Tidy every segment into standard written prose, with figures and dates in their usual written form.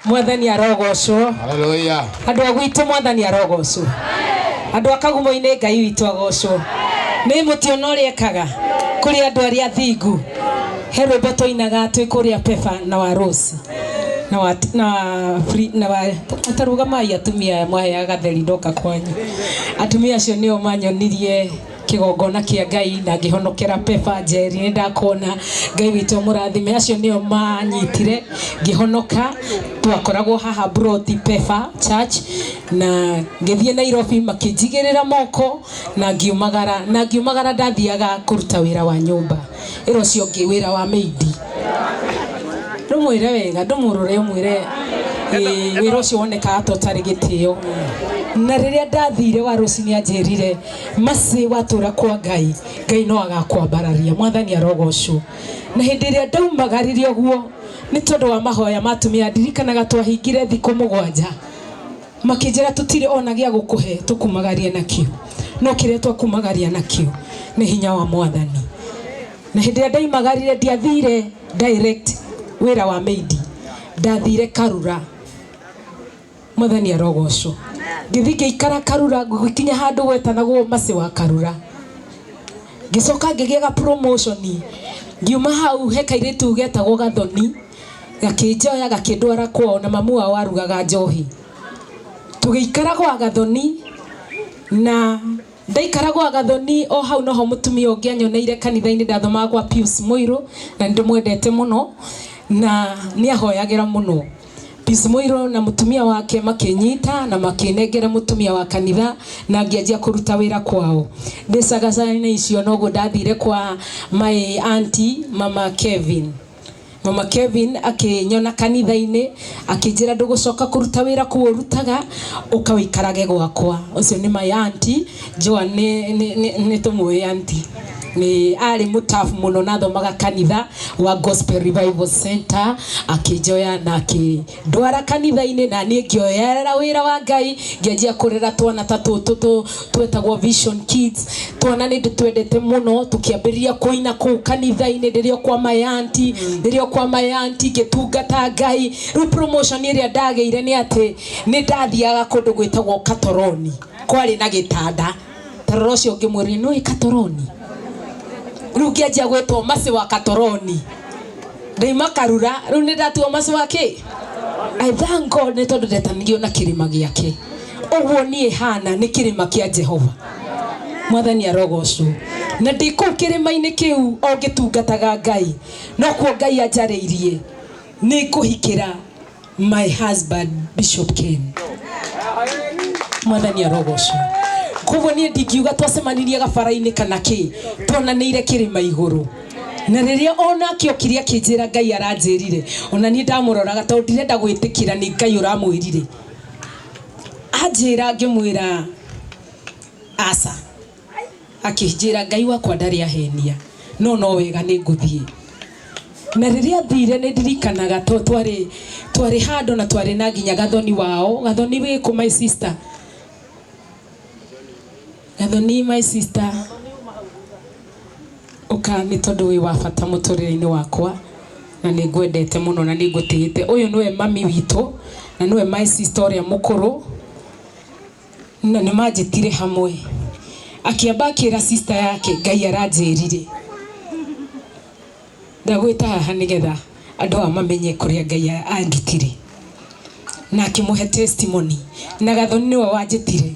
Mwathani arogocwo. Haleluya. Andũ a gwitũ, Mwathani arogocwo. Andũ a Kagumo-inĩ, Ngai witũ agocwo. Nĩ mũtiona ũrĩa ekaga kũrĩ andũ arĩa athingu. He rwĩmbo twainaga twĩ kũrĩa Pefa na wa Rose na wa na wa Free- na wa tarũgamai atumia aya mwaheaga gatheri ndoka kwanyu. Atumia acio nĩo manyonirie kĩgongona kĩa Ngai na ngĩhonokera Pefa Njeri, nĩ ndakuona. Ngai witũ amũrathime. Acio nĩo manyitire ngĩhonoka. Twakoragwo haha Broti Pefa Church na ngĩthiĩ Nairobi makĩnjigĩrĩra moko na ngiumagara, na ngiumagara ndathiaga kũruta wĩra wa nyũmba ĩra ũcio ũngĩ wĩra wa maid. Ndũmwĩre wega, ndũmũrore ũmwĩre ĩĩ, wĩra ũcio wonekaga ta ũtarĩ gĩtĩo. Na rĩrĩa ndathire wa Rose nĩ anjĩrire, Mercy, watũra kwa Ngai, Ngai no agakwambararia. Mwathani arogocwo. Na hĩndĩ ĩrĩa ndaumagarire ũguo nĩ tondũ wa mahoya ma atumia, ndirikanaga twahingire thikũ 7 makĩnjĩra tũtirĩ ona gĩa gũkũhe tũkumagarie nakĩo, no kĩrĩa twakumagaria nakĩo nĩ hinya wa Mwathani. Na hĩndĩ ĩrĩa ndaimagarire ndiathire direct wĩra wa maid, ndathire Karura. Mwathani arogocwo. Ngĩthiĩ ngĩikara Karura, ngĩkinya handũ gwetanagwo Mercy wa Karura. Ngĩcoka ngĩgĩa ga promotion, ngiuma hau he kairĩtu getagwo Gathoni, gakĩnjoya gakĩndwara kwao na mamu wao arugaga njohi. Tũgĩikara gwa Gathoni na ndaikara gwa Gathoni o hau noho mũtumia ũngĩ anyoneire kanitha-inĩ, ndathomaga gwa Pius Mũirũ na nĩ ndĩmwendete mũno na nĩ ahoyagĩra mũno. Pius Mũirũ na mũtumia wake makĩnyita na makĩnengera mũtumia wa kanitha na ngĩanjia kũruta wĩra kwao. Ndĩ cagacaga-inĩ icio noguo ndathire kwa my auntie mama Kevin. Mama Kevin akĩnyona kanitha-inĩ akĩnjĩra ndũgũcoka kũruta wĩra kũu ũrutaga, ũka ũikarage gwakwa. Ũcio nĩ my auntie Joan, nĩ tũmũĩ auntie. Nĩ arĩ mũtabu mũno na athomaga kanitha wa Gospel Revival Center, akĩnjoya na akĩndwara kanitha-inĩ na niĩ ngĩoyerera wĩra wa Ngai, ngĩanjia kũrera twana ta tũtũ twetagwo Vision Kids. Twana nĩ ndĩtwendete mũno, tũkĩambĩrĩria kũina kũu kanitha-inĩ rĩrĩa o kwa my auntie, rĩrĩa o kwa my auntie ngĩtungata Ngai. Rĩu promotion ĩrĩa ndagĩire nĩ atĩ nĩ ndathiaga kũndũ gwĩtagwo Katoroni, kwarĩ na gĩtanda. Tarora ũcio ũngĩ mwĩrire nĩ ũĩ Katoroni? Rĩu ngĩanjia gwĩtwo Mercy wa Katoroni. Ndaima Karura, rĩu nĩ ndatuo Mercy wa kĩ? I thank God nĩ tondũ ndetanirio na kĩrĩma gĩake. Ũguo niĩ hana nĩ kĩrĩma kĩa Jehova. Mwathani arogocwo. Na ndĩ kũu kĩrĩma-inĩ kĩu o ngĩtungataga Ngai, nokuo Ngai anjarĩirie nĩ ngũhikĩra my husband Bishop Ken. Mwathani arogocwo. Koguo niĩ ndingiuga twacemanirie gabara-inĩ kana kĩ, tuonanĩire kĩrĩma igũrũ. Na rĩrĩa onake okire akĩnjĩra Ngai aranjĩrire, ona niĩ ndamũroraga tondũ ndirenda gwĩtĩkĩra nĩ Ngai ũramwĩrire. Anjĩra ngĩmwĩra aca. Akĩnjĩra Ngai wakwa ndarĩ ahenia, no no wega nĩ ngũthiĩ. Na rĩrĩa athire nĩ ndirikanaga to twarĩ twarĩ handũ na twarĩ na nginya Gathoni wao. Gathoni wĩkũ my sister? Gathoni my sister, ũka nĩ tondũ wĩ wa bata mũtũrĩre-inĩ wakwa na nĩ ngwendete mũno na nĩ ngũtĩĩte. Ũyũ nĩwe mami witũ na nĩwe my sister ũrĩa mũkũrũ. Na nĩ manjĩtire hamwe. Akĩamba akĩra sister yake Ngai aranjĩrire ndagwĩta haha nĩgetha andũ aya mamenye kũrĩa Ngai andutire. Na akĩmũhe testimony. Na Gathoni nĩwe wanjĩtire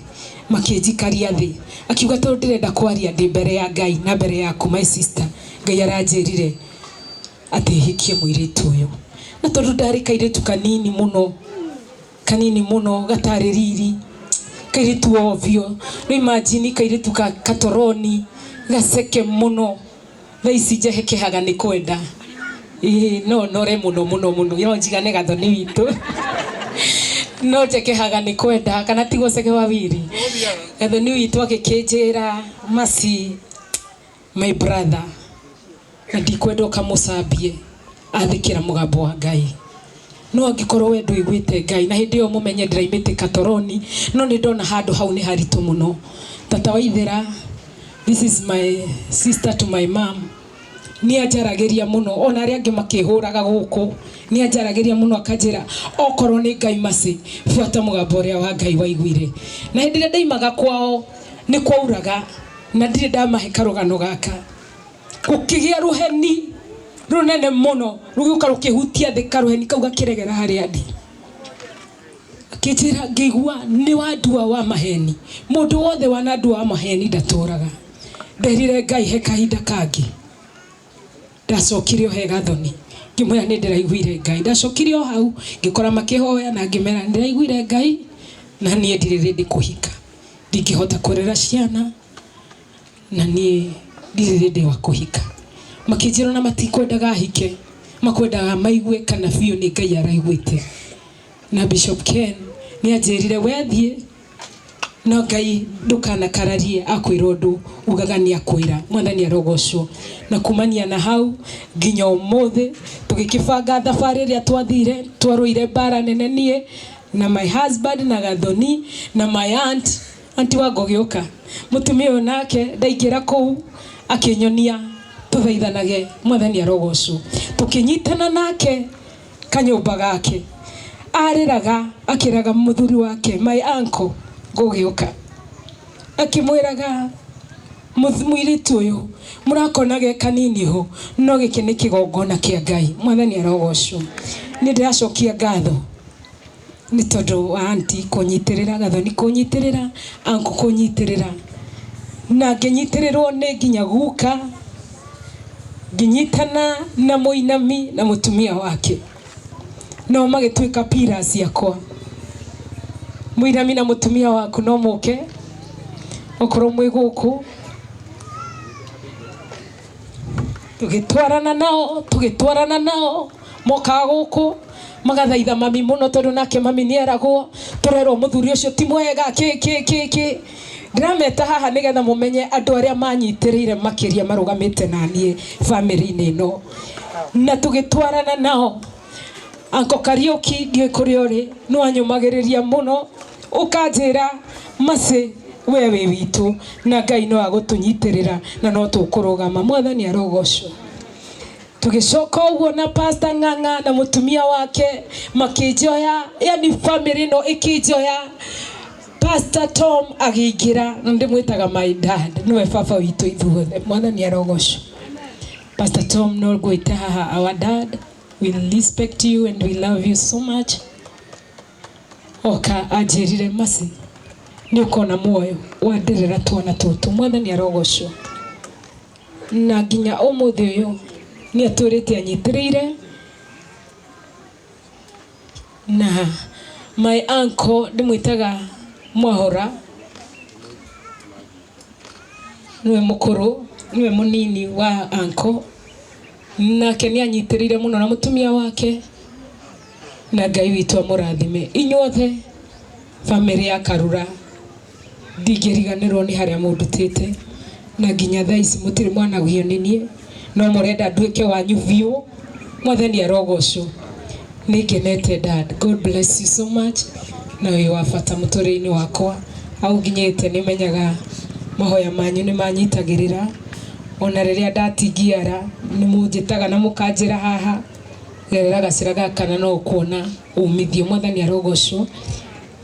makĩnjikaria thĩ. Akiuga tondũ ndĩrenda kwaria ndĩ mbere ya Ngai na mbere yaku my sister, Ngai aranjĩrire atĩ hikie mũirĩtu ũyũ. Na tondũ ndarĩ kairĩtu kanini mũno, kanini mũno gatarĩ riri, kairĩtu ovyo, rĩu imagine kairĩtu ka katoroni gaceke mũno, thaa ici njehekehaga nĩ kwenda. Ĩĩ no nore mũno mũno mũno, no njigane Gathoni witũ. No njekehaga nĩ kwenda, kana tiguo Ceke wa Wili? Gathoni witũ agĩkĩnjĩra, Mercy my brother, na ndikwenda ũkamũcambie, athĩkĩra mũgambo wa Ngai. No angĩkorwo we ndũiguĩte Ngai, na hĩndĩ ĩyo mũmenye ndĩraimĩte Katoroni, no nĩ ndona handũ hau nĩ haritũ mũno. Tata Waithera, this is my sister to my mom. Nĩ anjaragĩria mũno, ona arĩa angĩ makĩhũraga gũkũ, nĩ anjaragĩria mũno akanjĩra okorwo nĩ Ngai Mercy, buata mũgambo ũrĩa wa Ngai waiguire. Na hĩndĩ ĩrĩa ndaimaga kwao nĩ kwauraga, na ndirĩ ndamahe karũgano gaka. Gũkĩgĩa rũheni rũnene mũno rũgĩũka rũkĩhutia thĩ, karũheni kau gakĩregera harĩa ndĩ. Akĩnjĩra ngĩigua nĩ wandua wa maheni, mũndũ wothe wanandua wa maheni ndatũraga. Nderire Ngai he kahinda kangĩ. Ndacokire o he Gathoni ngĩmwĩra nĩ ndĩraiguire Ngai. Ndacokire o hau ngĩkora makĩhoya na ngĩmera nĩ ndĩraiguire Ngai na niĩ ndirĩ ready kũhika, ndingĩhota kũrera ciana na niĩ ndirĩ ready wa kũhika. Makĩnjĩra ona matikwendaga hike, makwendaga maigue kana biũ nĩ Ngai araiguĩte. Na Bishop Ken nĩ anjĩrire wethiĩ no Ngai ndũkanakararie akwĩra ũndũ ugaga nĩ akwĩra. Mwathani arogocwo. Na kumania na hau nginya ũmũthĩ tũgĩkĩbanga thabarĩ ĩrĩa twathire, twarũire mbara nene niĩ na my husband na Gathoni na my aunt, auntie wa Ngũgĩũka. Mũtumia ũyũ nake ndaingĩra kũu akĩnyonia tũthaithanage Mwathani arogocwo. Tũkĩnyitana nake kanyũmba gake, arĩraga akĩraga mũthuri wake my uncle Ngũgĩũka, akĩmwĩraga mũirĩtu ũyũ mũrakona ge kanini ho, no gĩkĩ nĩ kĩgongona kĩa Ngai. Mwathani arogocwo. Nĩ ndĩracokia ngatho nĩ tondũ wa auntie kũnyitĩrĩra, Gathoni kũnyitĩrĩra, uncle kũnyitĩrĩra, na ngĩnyitĩrĩrwo nĩ nginya guka, ngĩnyitana na mũinami na mũtumia wake, nao magĩtuĩka pillars ciakwa. Mũinami na mũtumia waku no mũke okorwo mwĩ gũkũ. Tũgĩtwarana nao, tũgĩtwarana nao, mokaga gũkũ magathaitha mami mũno, tondũ nake mami nĩ eragwo tũrerwo mũthuri ũcio ti mwega kĩ kĩ kĩ kĩ. Ndĩrameta haha nĩgetha mũmenye andũ arĩa manyitĩrĩire makĩria marũgamĩte na niĩ bamĩrĩ-inĩ ĩno, na tũgĩtwarana nao. Uncle Kariũki ndiũĩ kũrĩa ũrĩ, nĩ wanyũmagĩrĩria mũno ũkanjĩra Mercy we wĩ witũ na Ngai no agũtũnyitĩrĩra na no tũkũrũgama. Mwathani arogocwo. Tũgĩcoka ũguo na Pastor Ng'ang'a na mũtumia wake makĩnjoya, yani family ĩno ĩkĩnjoya. Pastor Tom agĩingĩra, na ndĩmwĩtaga my dad, nĩwe baba witũ ithuothe. Mwathani arogocwo. Pastor Tom no ngwĩte haha, our dad, we respect you and we love you so much. Oka anjĩrire Mercy nĩ ũkona muoyo wanderera twana tũtũ. Mwathani arogocwo. Na nginya ũmũthĩ ũyũ nĩ atũrĩte anyitĩrĩire. Na my uncle ndĩmwĩtaga Mwahora, nĩwe mũkũrũ, nĩwe mũnini wa uncle, nake nĩ anyitĩrĩire mũno na mũtumia wake, na Ngai witũ amũrathime inyuothe bamĩrĩ ya Karura. Ndingĩriganĩrwo nĩ harĩa mũndutĩte, na nginya thaa ici mũtirĩ mwanagio nĩ niĩ, no mũrenda nduĩke wanyu biũ. Mwathani arogocwo. Nĩ ngenete dad, God bless you so much, na wĩ wa bata mũtũrĩre-inĩ wakwa. Hau nginyĩte nĩ menyaga mahoya manyu nĩ manyitagĩrĩra, ona rĩrĩa ndatingiara nĩ mũnjĩtaga na mũkanjĩra haha gerera gacĩra gaka na no ũkuona umithio. Mwathani arogocwo.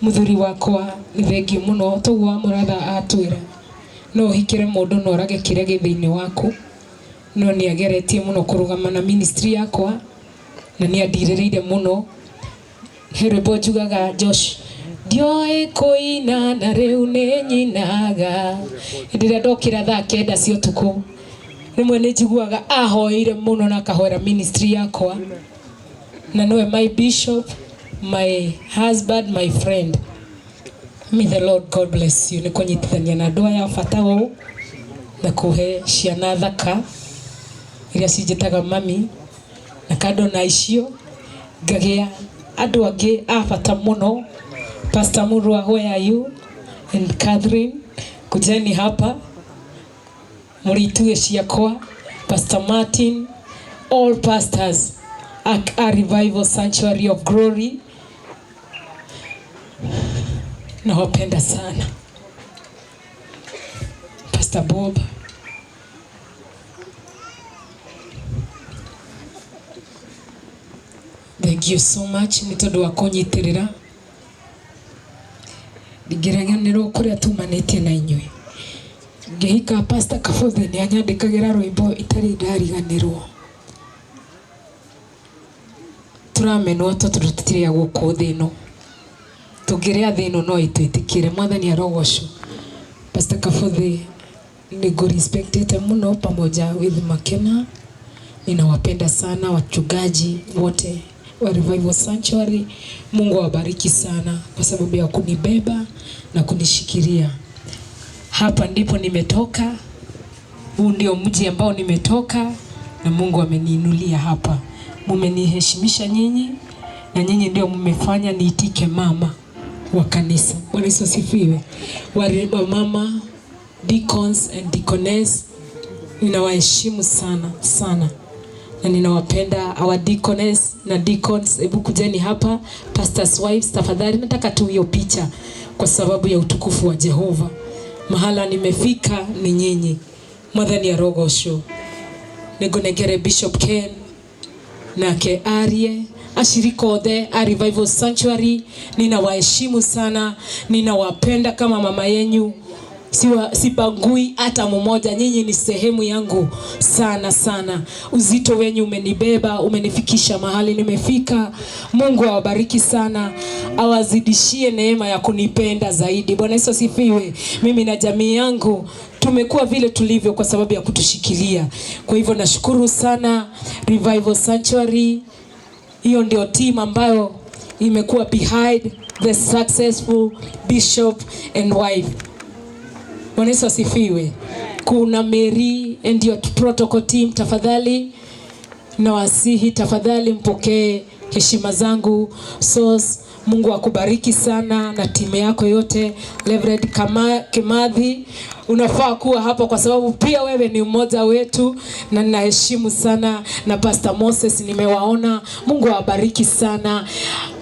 Mũthuri wakwa nĩ thengiũ mũno, toguo wa mũratha atwĩra no ũhikĩre mũndũ na ũrage kĩrĩa gĩ thĩinĩ waku, no nĩ ageretie mũno kũrũgama na ministry yakwa na nĩ andirĩrĩire mũno. He rwĩmbo njugaga Josh, ndioĩ kũina na rĩu nĩ nyinaga. Hĩndĩ ĩrĩa ndokĩra thaa 9 cia ũtukũ, rĩmwe nĩ njiguaga ahoeire mũno na akahoera ministry yakwa, na nĩwe my bishop, my husband, my friend. May the Lord God bless you nĩ kũnyitithania na andũ aya a bata ũũ na kũhe ciana thaka iria cinjĩtaga mami, na kando na icio ngagĩa andũ angĩ a bata mũno. Pastor Murua, where are you? And Catherine, kujeni hapa mũrĩ itugĩ ciakwa. Pastor Martin, all pastors at a Revival Sanctuary of Glory, nawapenda sana. Pastor Bob, Thank you so much nĩ tondũ wa kũnyitĩrĩra. Ndingĩriganĩrwo kũrĩa tumanĩtie na inyuĩ. Ngĩhika Pastor Kabuthe nĩ anyandĩkagĩra rwĩmbo itarĩ ndariganĩrwo. Tũramenwo tondũ tũtirĩ a gũkũ thĩ ĩno. Tũngĩrĩa thĩ ĩno no ĩtwĩtĩkĩre. Mwathani arogocwo. Pastor Kabuthe nĩ ngũ-respectĩte mũno pamoja with Makena. Ninawapenda sana wachungaji wote wa Revival Sanctuary. Mungu awabariki sana kwa sababu ya kunibeba na kunishikilia. Hapa ndipo nimetoka, huu ndio mji ambao nimetoka na Mungu ameniinulia hapa. Mumeniheshimisha nyinyi na nyinyi ndio mmefanya niitike mama wa kanisa. Bwana Yesu asifiwe. Wa mama, deacons and deaconess, ninawaheshimu sana sana na ninawapenda our deaconess na deacons. Hebu kujeni hapa, pastors wives, tafadhali nataka tu hiyo picha kwa sababu ya utukufu wa Jehova. Mahala nimefika ni nyinyi. Mwathani arogocwo. Nĩngũnengere Bishop Ken nake arie ashirika othe a Revival Sanctuary, ninawaheshimu sana, ninawapenda kama mama yenyu. Sibagui hata mmoja, nyinyi ni sehemu yangu sana sana. Uzito wenyu umenibeba, umenifikisha mahali nimefika. Mungu awabariki sana, awazidishie neema ya kunipenda zaidi. Bwana Yesu asifiwe. Mimi na jamii yangu tumekuwa vile tulivyo kwa sababu ya kutushikilia. Kwa hivyo nashukuru sana Revival Sanctuary. Hiyo ndio team ambayo imekuwa behind the successful bishop and wife. Bwana Yesu asifiwe. Kuna Mary and your protocol team, tafadhali nawasihi, tafadhali mpokee heshima zangu. Source, Mungu akubariki sana na timu yako yote. Reverend Kimathi, unafaa kuwa hapa kwa sababu pia wewe ni mmoja wetu na ninaheshimu sana, na Pastor Moses nimewaona. Mungu awabariki sana.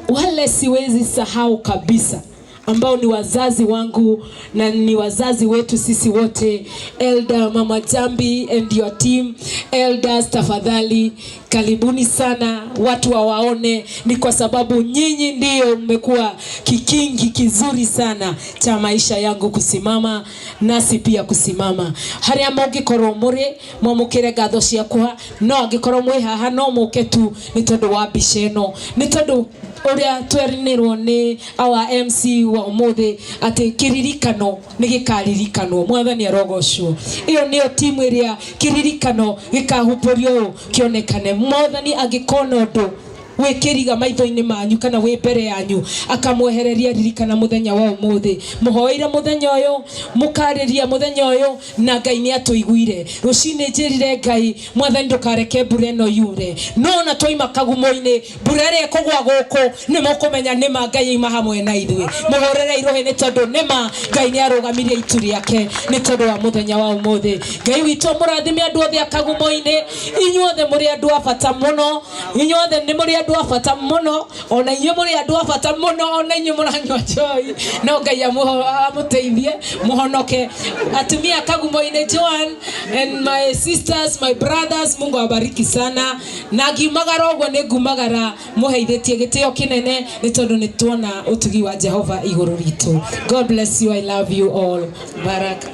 Wale siwezi sahau kabisa ambao ni wazazi wangu na ni wazazi wetu sisi wote, Elder Mama Jambi and your team. Elders, tafadhali karibuni sana, watu wawaone, ni kwa sababu nyinyi ndiyo mmekuwa kikingi kizuri sana cha maisha yangu kusimama nasi pia kusimama. Haria mũngĩkorwo mũrĩ mwamũkĩre ngatho ciakwa, no angĩkorwo mwĩ haha no mũke tu nĩ tondũ wa mbica ĩno, nĩ tondũ ũrĩa twerinĩrwo nĩ our MC wa ũmũthĩ atĩ kĩririkano nĩ gĩkaririkanwo. Mwathani arogocwo. Ĩyo nĩyo timu ĩrĩa kĩririkano gĩkahumbũrio ũũ kĩonekane. Mwathani angĩkona ũndũ wĩkĩriga maitho-inĩ manyu kana wĩ mbere yanyu akamwehereria, ririkana mũthenya wa ũmũthĩ. Mũhoeire mũthenya ũyũ, mũkarĩria mũthenya ũyũ, na Ngai nĩ atũiguire. Rũcinĩ njĩrire Ngai, Mwathani ndũkareke mbura ĩno yure, no ona twaima kagumo-inĩ, mbura ĩrĩa ĩkũgwa gũkũ nĩ mũkũmenya nĩma Ngai aima hamwe na ithuĩ. Mũhũrĩre irũhĩ nĩ tondũ nĩma Ngai nĩ arũgamirie itu rĩake nĩ tondũ wa mũthenya wa ũmũthĩ. Ngai witũ mũrathime andũ othe a kagumo-inĩ. Inyuothe mũrĩ andũ a bata mũno, inyuothe nĩ mũrĩ andũ a bata mũno, ona inyuĩ mũrĩ andũ a bata mũno, ona inyuĩ mũranyua njohi, no Ngai amũteithie mũhonoke. Atumia kagumo-inĩ, Joan and my sisters, my brothers, Mungu awabariki sana. Na ngiumagara ũguo nĩ ngumagara mũheithĩtie gĩtĩo kĩnene nĩ tondũ nĩ tuona ũtugi wa Jehova igũrũ ritũ. God bless you, I love you all. Baraka.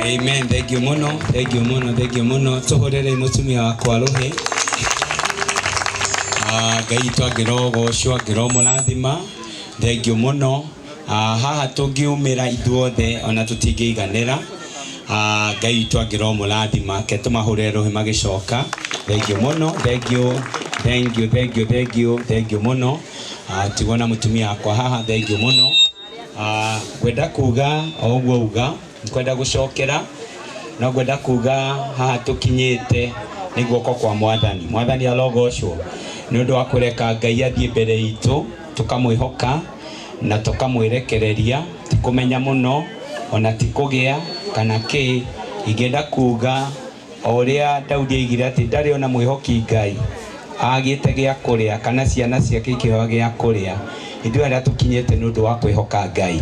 Amen. Thank you muno, thank you muno, thank you muno. Tuhurere mutumia wakwa ruhi. Ngai witũ angĩrogocwo, angĩromũrathima. Thank you muno. Haha tũngiumĩra ithuothe ona tũtingĩiganĩra. Ngai witũ angĩromũrathima, ke tũmahũrĩre rũhĩ magĩcoka. Thank you muno, thank you, thank you, thank you, thank you, thank you muno. Tigwo na mũtumia wakwa haha, thank you muno. Ngwenda kuga o ũguo uga, ngwenda gũcokera, no ngwenda kuga haha tũkinyĩte nĩ guoko kwa Mwathani. Mwathani arogocwo nĩ ũndũ wa kũreka Ngai athiĩ mbere itũ, tũkamwĩhoka na tũkamwĩrekereria, ti kũmenya mũno ona ti kũgĩa kana kĩ. Ingĩenda kuga o ũrĩa Daudi aigire atĩ ndarĩ ona mwĩhoki Ngai agĩte gĩa kũrĩa kana ciana ciake ikĩheo gĩa kũrĩa. Ithuĩ arĩa tũkinyĩte nĩ ũndũ wa kwĩhoka Ngai,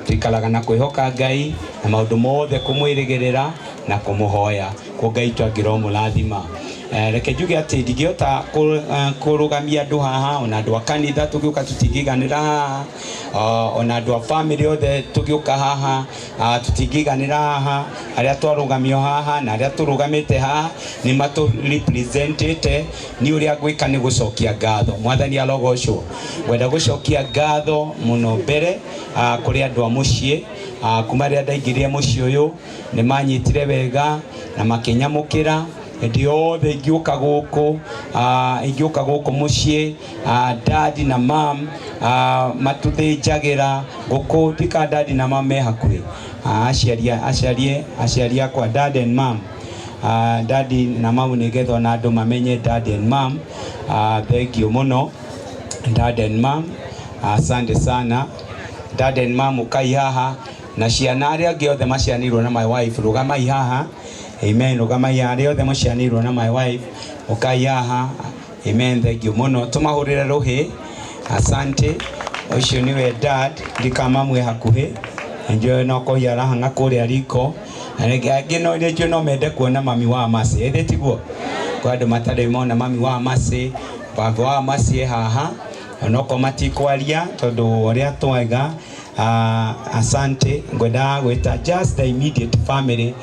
tũikaraga na kwĩhoka Ngai na maũndũ mothe kũmwĩrĩgĩrĩra na kũmũhoya. Kwa Ngai witũ angĩromũrathima. Reke njuge atĩ ndingĩhota kũrũgamia andũ haha, ona andũ a kanitha tũgĩũka tũtingĩiganĩra haha, ona andũ a family othe tũgĩũka haha tũtingĩiganĩra haha. Arĩa twarũgamio haha na arĩa tũrũgamĩte haha nĩ matũ representĩte. Nĩ ũrĩa ngwĩka nĩ gũcokia ngatho. Mwathani arogocwo. Ngwenda gũcokia ngatho mũno mbere kũrĩ andũ a mũciĩ. Kuma rĩrĩa ndaingĩrire mũciĩ ũyũ, nĩ manyitire wega na makĩnyamũkĩra hĩndĩ yothe ingĩũka gũkũ, ingĩũka gũkũ mũciĩ. Daddy na mam matũthĩnjagĩra ngũkũ. Ndika daddy na mam me hakuhĩ? Aciari akwa, dad and mam, daddy na mam, nĩgetha ona andũ mamenye dad and mam. Thank you mũno, dad and mam. Asante sana, dad and mam. Ũkai haha na ciana arĩa angĩ othe macianĩirwo na my wife, rũgamai haha. Amen. Rũgamai haha, arĩa othe macianĩirwo na my wife, ũkai haha. Amen. Thank you mũno, tũmahũrĩre rũhĩ. Asante. Ũcio nĩwe dad. Ndikamamwe hakuhĩ, njũĩ no kũhia arahang'a kũrĩa riko. Na rĩngĩ angĩ no rĩngĩ no mende kuona mami wa Mercy, ĩthĩ tiguo? Kwa andũ matarĩ mona mami wa Mercy, baba wa Mercy e haha, onokorwo matikwaria tondũ ũrĩa twaiga. Asante. Ngwendaga gwĩta just the immediate family.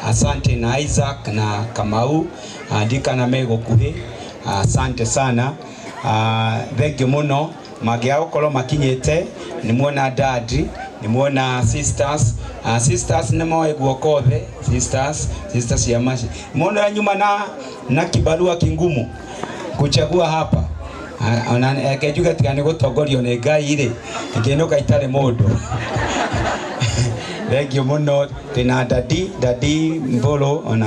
Asante na Isaac na Kamau, ndikana me gũkuhĩ. Asante sana. Thank you mũno. Mangĩaga gũkorwo makinyĩte, nĩ muona dad, nĩ muona sisters. Sisters nĩ moe guoko othe. Sisters cia Mercy, muona nyuma na kibarua kingumu kuchagua hapa. Ona reke njuge, tiga nĩ gũtongorio nĩ Ngai rĩ, ingĩinũka itarĩ mũndũ. Thank you mũno. Twĩna daddy Mbũrũ ona.